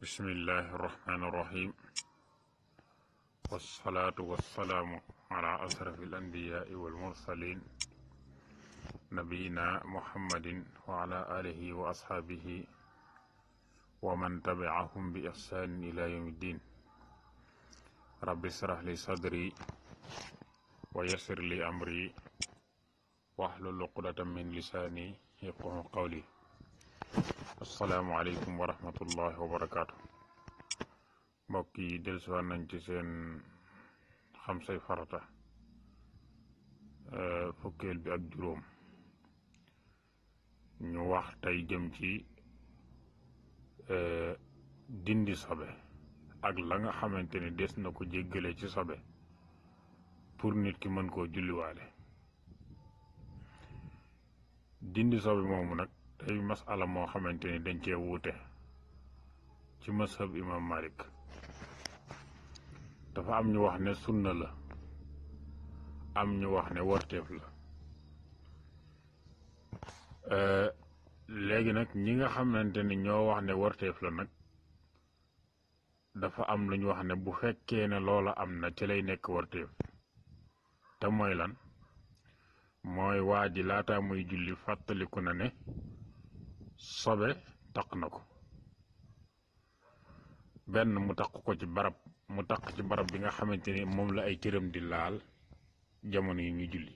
بسم الله الرحمن الرحيم والصلاة والسلام على أشرف الأنبياء والمرسلين نبينا محمد وعلى آله وأصحابه ومن تبعهم بإحسان إلى يوم الدين رب اشرح لي صدري ويسر لي أمري واحلل عقدة من لساني يفقهوا قولي السلام عليكم ورحمة الله وبركاته mbokk yi dellusiwaat nañ ci seen xam say farata fukkeel bi ak juróom ñu wax tey jëm ci dindi sobe ak la nga xamante ni des na ko jéggale ci sobe pour nit ki mën koo julliwaale dindi sobe moomu nag tey masala moo xamante ni dañ cee wuute ci mashab imam Malik dafa am ñu wax ne sunna la am ñu wax ne warteef la léegi nag ñi nga xamante ni ñoo wax ne warteef la nag dafa am lu ñu wax ne bu fekkee ne loola am na ci lay nekk warteef te mooy lan mooy waa ji laata muy julli fàttaliku na ne sobe taq na ko benn mu taq ko ci barab mu taq ci barab bi nga xamante ni moom la ay cëram di laal jamono yi ñu julli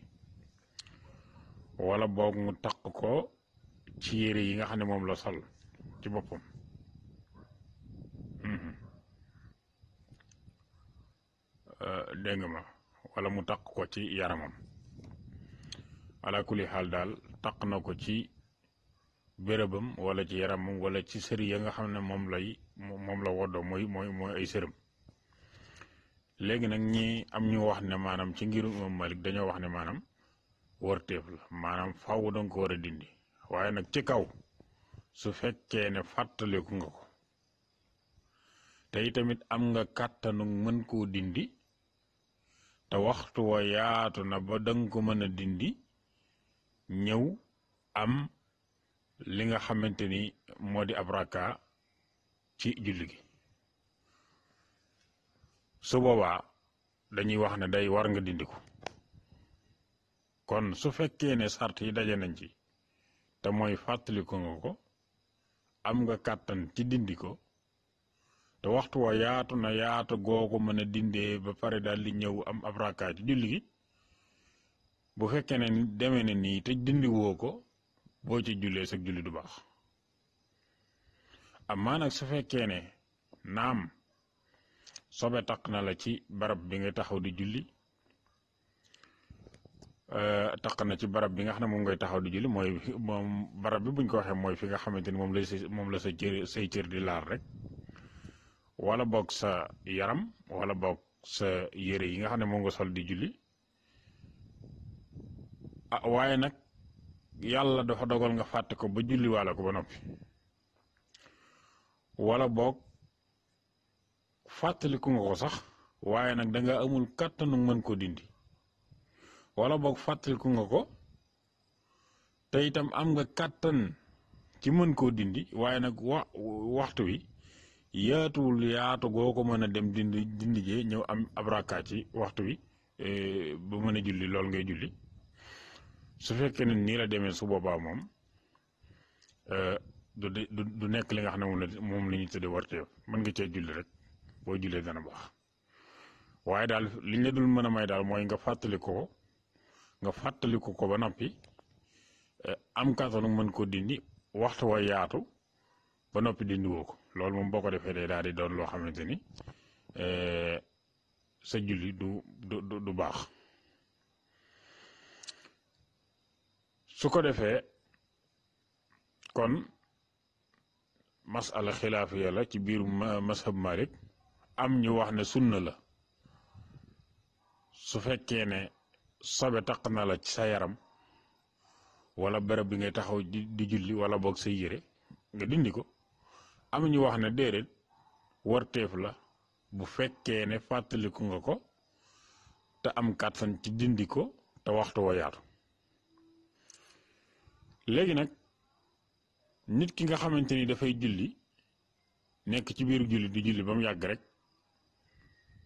wala boog mu taq ko ci yére yi nga xam ne moom la sol ci boppam dégg nga ma wala mu taq ko ci yaramam ala kulli xaal daal taq na ko ci bérébam wala ci yaramam wala ci sër ya nga xam ne moom la woddoo mooy ay sërëm léegi nag ñi am ñu wax ne maanaam ci ngirum Imam Malik dañoo wax ne maanaam warteef la maanaam faaw danga ko war a dindi waaye nag ci kaw su fekkee ne fàttaliku nga ko te itamit am nga kàttanu mën koo dindi te waxtu wa yaatu na ba danga ko mën a dindi ñëw am li nga xamante ni moo di ab rakka ci julli gi su boobaa dañuy wax ne day war nga dindi ko kon su fekkee ne sart yi daje nañ ci te mooy fàttaliku nga ko am nga kàttan ci dindi ko te waxtu wa yaatu na yaatu goo ko mën a dindee ba pare daal di ñëw am ab rakka ci julli gi bu fekkee ne demee ne nii te dindi woo ko boo ci jullee sa julli du baax amaa nag su fekkee ne naam sobe taq na la ci barab bi nga taxaw di julli taq na ci barab bi nga xam ne moom ngay taxaw di julli mooy moom barab bi buñ ko waxee mooy fi nga xamante ni moom la say cër di laal rek wala boog sa yaram wala boog sa yére yi nga xam ne moom nga sol di julli waaye nag yàlla dafa dogal nga fàtte ko ba julli waale ko ba noppi wala boog fàttaliku nga ko sax waaye nag danga amul kàttanu mën ko dindi wala boog fàttaliku nga ko te itam am nga kàttan ci mën koo dindi waaye nag waxtu wi yaatuwul yaatu goo ko mën a dem dindi jee ñëw am ab rakkaa ci waxtu wi ba mën a julli lool ngay julli su fekkee ne nii la demee su boobaa moom du nekk li nga xam ne moom la ñuy tuddee warteef mën nga cee julli rek boo jullee dana baax waaye daal liñ la dul mën a may daal mooy nga fàttaliku ko ba noppi am kàttanu mën ko dindi waxtu wa yaatu ba noppi dindi woo ko loolu moom boo ko defee day daal di doon loo xamante ni sa julli du baax su ko defee kon masala xilaafiya la ci biir mashab Malik am ñu wax ne sunna la su fekkee ne sobe taq na la ci sa yaram wala bërëb bi ngay taxaw di julli wala boog sa yére nga dindi ko am ñu wax ne déedéet warteef la bu fekkee ne fàttaliku nga ko te am kàttan ci dindi ko te waxtu wa yaatu léegi nag nit ki nga xamante ni dafay julli nekk ci biir julli di julli ba mu yàgg rek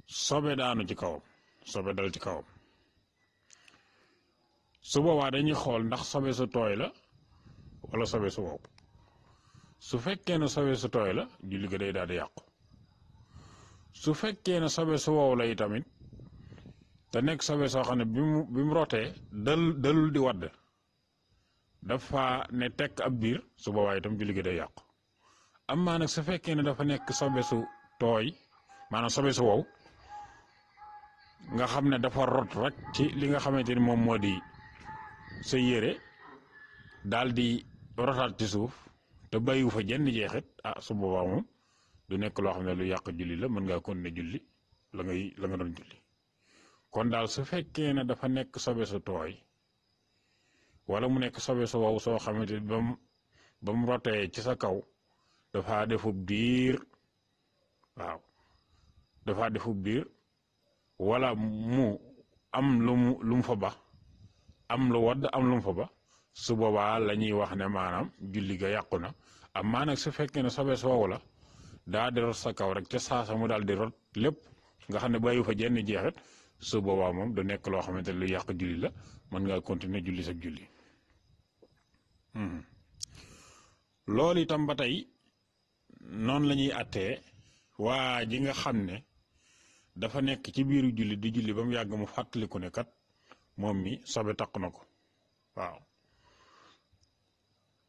sobe daanu ci kawam sobe dal ci kawam su boobaa dañuy xool ndax sobe su tooy la wala sobe su wow su fekkee ne sobe su tooy la julli ga day daal di yàqu su fekkee ne sobe su wow la itamit te nekk sobe soo xam ne bi mu rotee dalul di wadd dafa ne tekk ab biir su boobaa itam julli ga day yàqu amaa nag su fekkee ne dafa nekk sobe su tooy maanaam sobe su wow nga xam ne dafa rot rek ci li nga xamante ni moom moo di sa yére daal di rotaat ci suuf te bàyyiwu fa jenn jeexit su boobaa moom du nekk loo xam ne lu yàq julli la mën ngaa continuer julli la nga doon julli kon daal su fekkee ne dafa nekk sobe su tooy wala mu nekk sobe su wow soo xamante ni ba mu rotee ci sa kaw dafa defub diir waaw dafa defub diir wala mu am lu mu fa ba am lu wadd am lu mu fa ba su boobaa la ñuy wax ne maanaam julli ga yàqu na amaa nag su fekkee ne sobe su wow la daa di rot sa kaw rek ca saasa mu daal di rot lépp nga xam ne bàyyi fa jenn jeexit su boobaa moom du nekk loo xamante ne lu yàq julli la mën ngaa continuer julli sa julli loolu itam ba tey noonu la ñuy attee waa ji nga xam ne dafa nekk ci biiru julli di julli ba mu yàgg mu fàttaliku ne kat moom mi sobe taq na ko waaw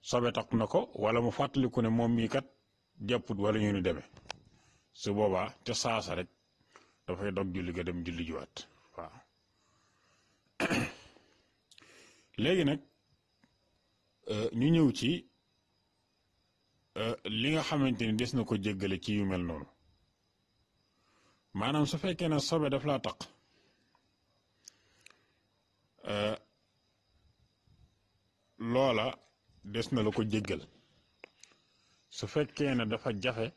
sobe taq na ko wala mu fàttaliku ne moom mii kat jàpput wala ñu ni demee su boobaa te saasa rek dafay dog julli ga dem julli juwaat waaw léegi nag ñu ñëw ci li nga xamante ni des na ko jéggale ci yu mel noonu maanaam su fekkee ne sobe daf laa taq loola des na la ko jéggal su fekkee ne dafa jafe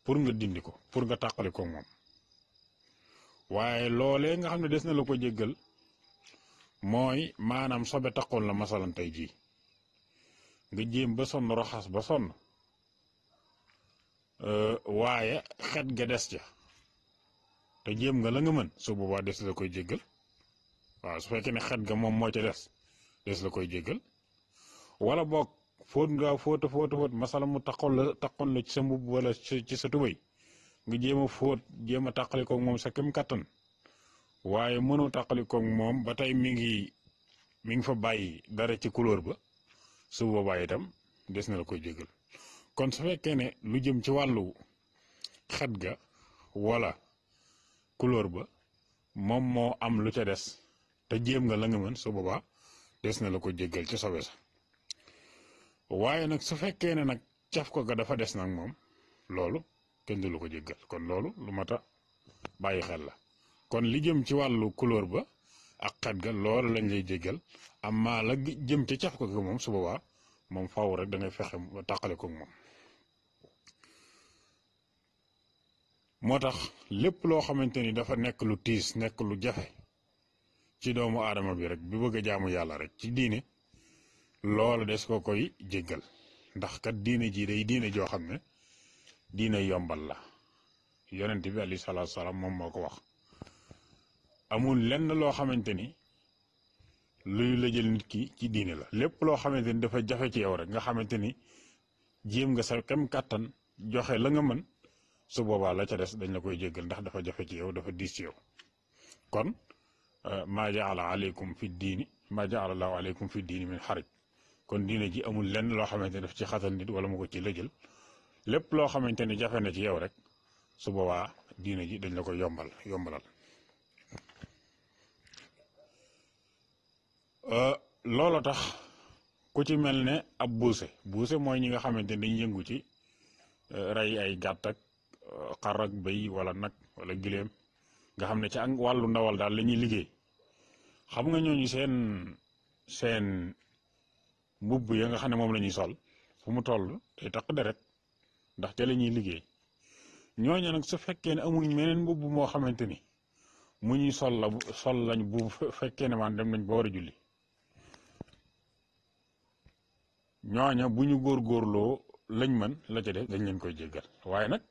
pour nga dindi ko pour nga tàqali ko moom waaye loolee nga xam ne des na la ko jéggal mooy maanaam sobe taqoon la masalan tey jii nga jéem ba sonn raxas ba sonn waaye xet ga des ca te jéem nga la nga mën su boobaa des la koy jéggal waaw su fekkee ne xet ga moom moo ca des la koy jéggal wala boog fóot nga fóot masala mu taqoon la ci sa mbubb wala ci sa tubéy nga jéem a fóot jéem a tàqalikoog moom sa kem kattan waaye mënoo tàqalikoog moom ba tey mi ngi fa bàyyi dara ci couleur ba su boobaa itam des na la koy jéggal kon su fekkee ne lu jëm ci wàllu xet ga wala couleur ba moom moo am lu ca des te jéem nga la nga mën su boobaa des na la ko jéggal ci sobe sa waaye nag su fekkee ne nag caf ko ga dafa des nag moom loolu kenn du la ko jéggal kon loolu lu mat a bàyyi xel la kon li jëm ci wàllu couleur ba ak xet ga loolu lañ lay jéggal amaa la jëm ci caf ko ga moom su boobaa moom faaw rek da ngay fexe ba tàqale ko moom moo tax lépp loo xamante ni dafa nekk lu tiis nekk lu jafe ci doomu aadama bi rek bi bëgg a jaamu yàlla rek ci diine loolu des ko koy jéggal ndax kat diine ji day diine joo xam ne diine yombal la yonent bi alayhi salaatu salaam moom moo ko wax amul lenn loo xamante ni luy la jël nit ki ci diine la lépp loo xamante ni dafa jafe ci yow rek nga xamante ni jéem nga sa kem kàttan joxe la nga mën su boobaa la ca des dañ la koy jéggal ndax dafa jafe ci yow dafa diis ci yow kon maa jaala aleykum fi diini maa jaala allahu aleykum fi diini min xaraj kon diine ji amul lenn loo xamante ni daf ci xatal nit wala mu ko ci lëjël lépp loo xamante ni jafe na ci yow rek su boobaa diine ji dañ la koy yombalal loolu tax ku ci mel ne ab buuse mooy ñi nga xamante ni dañ yëngu ci rey ay gàtt ak xar ak bëy wala nag wala giléem nga xam ne ci ak wàllu ndawal daal la ñuy liggéey xam nga ñooñu seen mbubb ya nga xam ne moom la ñuy sol fu mu toll day taq deret ndax te la ñuy liggéey ñooñu nag su fekkee ne amuñ meneen mbubb moo xamante ni mu ñuy sol lañ bu fekkee ne man dem nañ ba war a julli ñooña bu ñu góorgóorloo lañ mën la ca def dañ leen koy jéggal waaye nag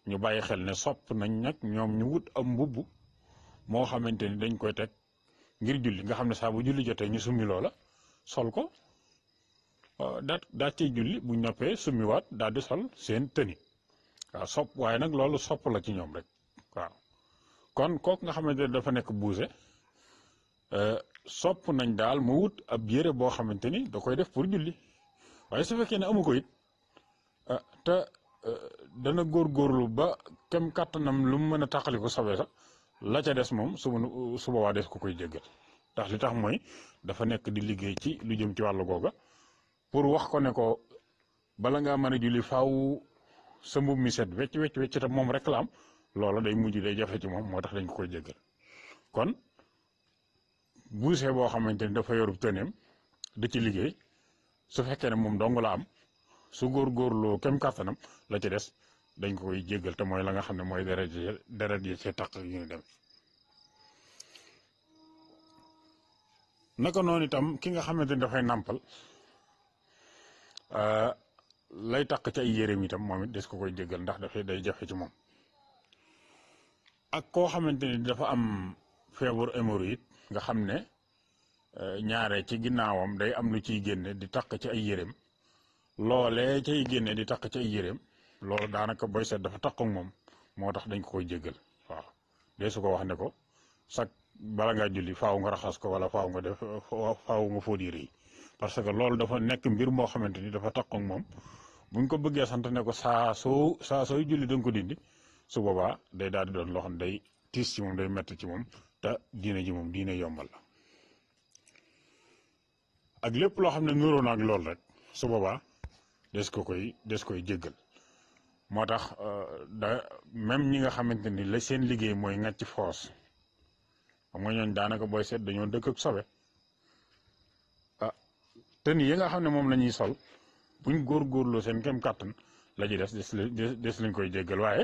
ñu bàyyi xel ne sopp nañ nag ñoom ñu wut am mbubb moo xamante ni dañ koy teg ngir julli nga xam ne saa bu julli jotee ñu summi loola sol ko daa ciy julli buñ noppee summiwaat daal di sol seen tëni waaw sopp waaye nag loolu sopp la ci ñoom rek waaw kon kooku nga xamante ne dafa nekk buuse sopp nañ daal mu wut ab yére boo xamante ni da koy def pour julli waaye su fekkee ne amu ko it te dana góorgóorlu ba kem kàttanam lu mu mën a tàqali ko sobee sax la ca des moom su boobaa des ko koy jéggal ndax li tax mooy dafa nekk di liggéey ci lu jëm ci wàllu googa pour wax ko ne ko bala ngaa mën a julli faaw sa mbub mi set wecc te moom rek la am loola day mujj day jafe ci moom moo tax dañ ko koy jéggal kon buuse boo xamante ni dafa yorub tëneem da ci liggéey su fekkee ne moom dong la am su góorgóorloo kem kàttanam la ci des dañ ko koy jéggal te mooy la nga xam ne mooy deret yi ci taq yu ñu dem naka noonu itam ki nga xamante ni dafay nàmpal lay taq ci ay yéreem itam moom it des ko koy jéggal ndax dafay day jafe ci moom ak koo xamante ni dafa am feebar hémorroïde nga xam ne ñaare ci ginnaawam day am lu ciy génne di taq ci ay yéreem loolee cay génne di taq ci ay yéreem loolu daanaka boy seet dafa taq ak moom moo tax dañ ko koy jéggal waaw dee su ko wax ne ko sax bala ngaa julli faaw nga raxas ko wala faaw nga fóot yére yi parce que loolu dafa nekk mbir moo xamante ni dafa taq ak moom buñ ko bëggee sant ne ko saa sooy julli da nga ko dindi su boobaa day daal di doon loo xam ne day tiis ci moom day metti ci moom te diine ji moom diine yombal la ak lépp loo xam ne nuroo na ak loolu rek su boobaa des koy jéggal moo tax même ñi nga xamante ni la seen liggéey mooy ngàcc foos xam nga ñooñ daanaka booy seet dañoo dëkk ak sobe te ni yi nga xam ne moom la ñuy sol buñ góorgóorloo seen kem kàttan la ji des lañ koy jéggal waaye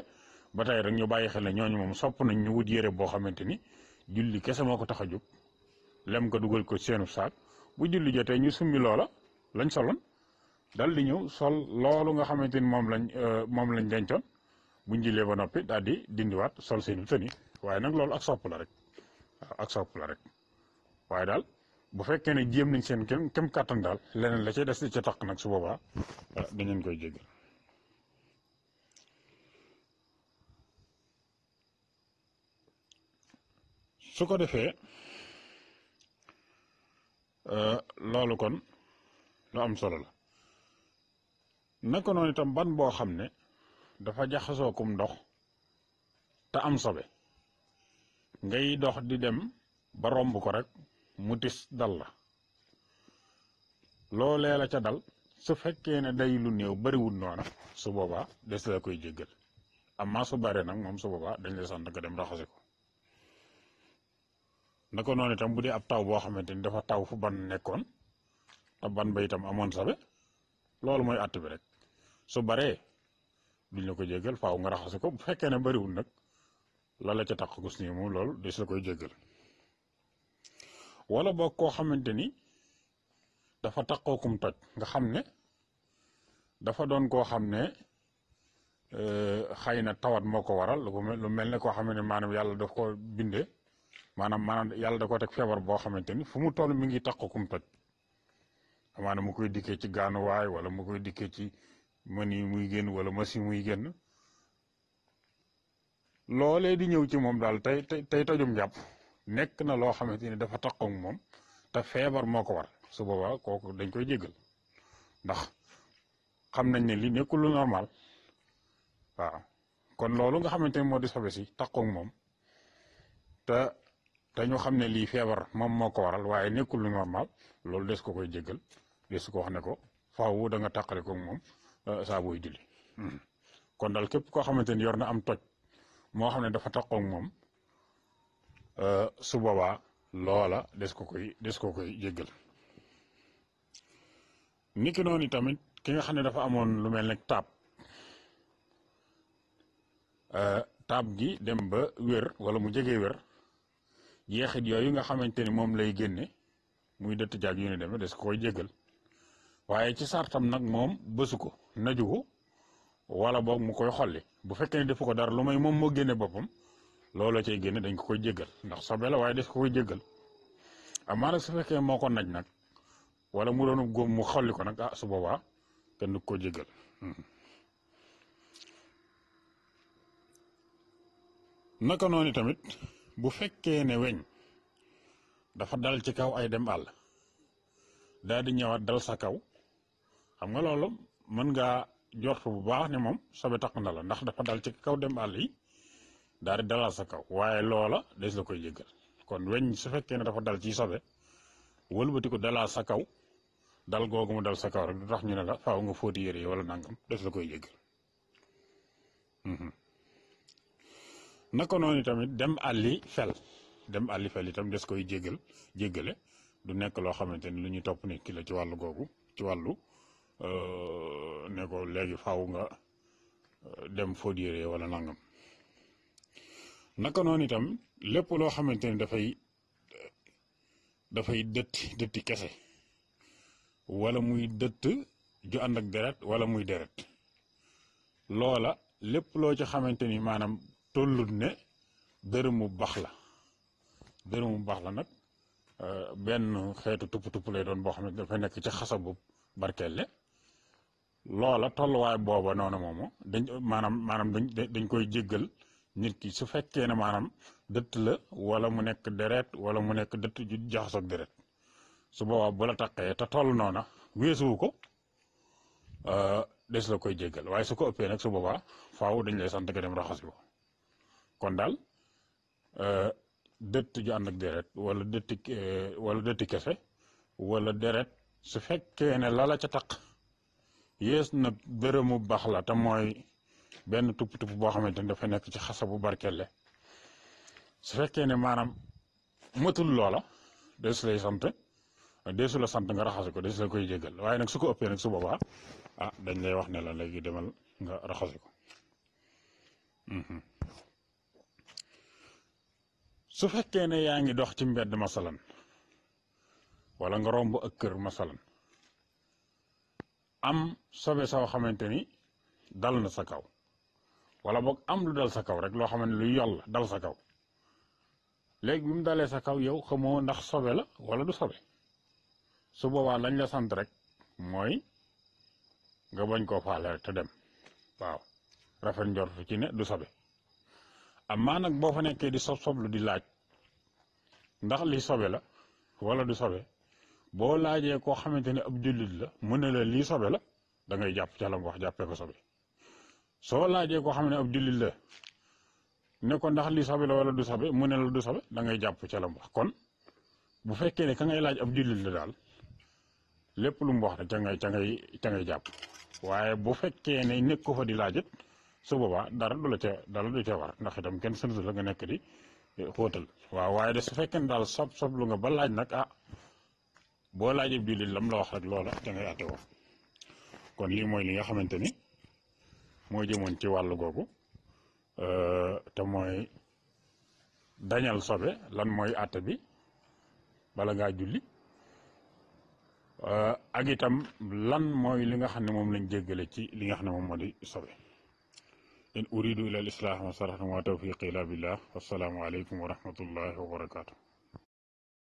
ba tey rek ñu bàyyi xel ne ñooñu moom sopp nañ ñu wut yére boo xamante ni julli kese moo ko tax a jóg lem ko dugal ko seenu saak bu julli jotee ñu summi loola lañ soloon dal di ñëw sol loolu nga xamante ni moom lañ dencoon buñ jullee ba noppi daal di dindiwaat sol seenu tëni waaye nag loolu ak sopp la rek waaw ak sopp la rek waaye daal bu fekkee ne jéem nañ seen kem kàttan daal leneen la ca des di ca taq nag su boobaa dañu koy jéggal su ko defee loolu kon lu am solo la naka noonu itam ban boo xam ne dafa jaxasoo kum ndox te am sobe ngay dox di dem ba romb ko rek mu tis dal la loolee la ca dal su fekkee ne day lu néew bariwul noona su boobaa des la koy jéggal amma su bare nag moom su boobaa dañ la sant nga dem raxase ko naka noonu itam bu dee ab taw boo xamante ni dafa taw fu ban nekkoon te ban ba itam amoon sabe loolu mooy àtt bi rek su baree duñ la ko jéggal faaw nga raxase ko bu fekkee ne bariwul nag la ca taq gus nii moom loolu des la koy jéggal wala boog koo xamante ni dafa taqookum toj nga xam ne dafa doon koo xam ne xëy na tawat moo ko waral lu mel ne koo xam ne maanaam yàlla daf ko bindee maanaam yàlla da ko teg feebar boo xamante ni fu mu toll mi ngi taqookum toj amaana mu koy dikkee ci gaanuwaay wala mu koy dikkee ci mën yi muy génn wala masi muy génn loolee di ñëw ci moom daal tey tojum jàpp nekk na loo xamante ni dafa taqoog moom te feebar moo ko war su boobaa kooku dañ koy jéggal ndax xam nañ ne li nekkul lu normal waaw kon loolu nga xamante ni moo di sobe si taqoog moom te ñu xam ne lii feebar moom moo ko waral waaye nekkul lu normal loolu des ko koy jéggal des ko wax ne ko faaw da nga tàqale ko moom saa booy julli kon daal képp koo xamante ni yor na am toj moo xam ne dafa taqoog moom su boobaa loola des ko koy jéggal niki noonu tamit ki nga xam ne dafa amoon lu mel ne taab gi dem ba wér wala mu jege wér jeexit yooyu nga xamante ni moom lay génne muy dëtt jaag yu ne demee des ko koy jéggal waaye ci sartam nag moom bësu ko naju ko wala boog mu koy xolli bu fekkee ne defu ko dara lu may moom moo génne boppam looloo cay génne dañ ko koy jéggal ndax sobe la waaye des ko koy jéggal amaa nag su fekkee moo ko naj nag wala mu doon góom mu xolli ko nag su boobaa kenn du ko jéggal naka noonu tamit bu fekkee ne weñ dafa dal ci kaw ay dem àll daal di ñëwaat dal sa kaw xam nga loolu mën ngaa jort bu baax ne moom sobe taq na la ndax dafa dal ci kaw dem àll yi daal di dalal sa kaw waaye loola des la koy jéggal kon weñ su fekkee ne dafa dal ci sobe wëlbati ko dalal sa kaw dal googu mu dal sa kaw rek du tax ñu ne la faaw nga fóoti yére yi wala nangam des la koy jéggal naka noonu tamit dem àlli fel itam des koy jéggale du nekk loo xamante ni lu ñuy topp nit ki la ci wàllu googu ci wàllu ne ko léegi faaw nga dem fóot yére wala nangam naka noonu itam lépp loo xamante ni dafay dëtti kese wala muy dëtt ju ànd ak deret wala muy deret loola lépp loo ci xamante ni maanaam tollut ne dërëmu bax la nag benn xeetu tupp lay doon boo xam ne dafa nekk ci xasabu barkelle loola tolluwaay booba noonu moomu dañ koy jéggal nit ki su fekkee ne maanaam dëtt la wala mu nekk deret wala mu nekk dëtt ju jaxasoog deret su boobaa bu la taqee te toll noona weesuwu ko des la koy jéggal waaye su ko ëppee nag su boobaa faaw dañ lay sant nga dem raxasi ko kon daal dëtt ju ànd ak deret wala dëtti kese wala deret su fekkee ne lala ca taq yées nag dërëmu baax la te mooy benn tupp boo xamante ni dafa nekk ci xasabu barkelle su fekkee ne maanaam matul loola deesu la sant nga raxasi ko des la koy jéggal waaye nag su ko ëppee nag su boobaa dañ lay wax ne la léegi demal nga raxasi ko su fekkee ne yaa ngi dox ci mbedd masalan wala nga romb ak kër masalan am sobe soo xamante ni dal na sa kaw wala boog am lu dal sa kaw rek loo xamante ni lu yoll dal sa kaw léegi bi mu dalee sa kaw yow xamoo ndax sobe la wala du sobe su boobaa lañ la sant rek mooy nga bañ koo faale rek te dem waaw rafet njort fi ci ne du sobe amaa nag boo fa nekkee di soblu di laaj ndax li sobe la wala du sobe boo laajee koo xamante ne ab jullit la mu ne la lii sobe la da ngay jàpp ca la mu wax jàppee ko sobe soo laajee koo xam ne ab jullit la ne ko ndax lii sobe la wala du sobe mu ne la du sobe da ngay jàpp ca la mu wax kon bu fekkee ne ka ngay laaj ab jullit la daal lépp lu mu wax rek ca ngay jàpp waaye bu fekkee ne nekk ko fa di laajit su boobaa dara du ca war ndax itam kenn sëntu la nga nekk di xóotal waaw waaye de su fekkee ne daal soblu nga ba laaj nag boo laajee jullit lam la wax rek loola ca ngay àtte woo kon lii mooy li nga xamante ni moo jëmoon ci wàllu googu te mooy dañal sobe lan mooy àtte bi bala ngaa julli ak itam lan mooy li nga xam ne moom lañ jéggale ci li nga xam ne moom moo di sobe in uridu ila al islah ma sarahtu ma tawfiqi illa billah wassalaamu aleykum wa rahmatullahi wa barakatuh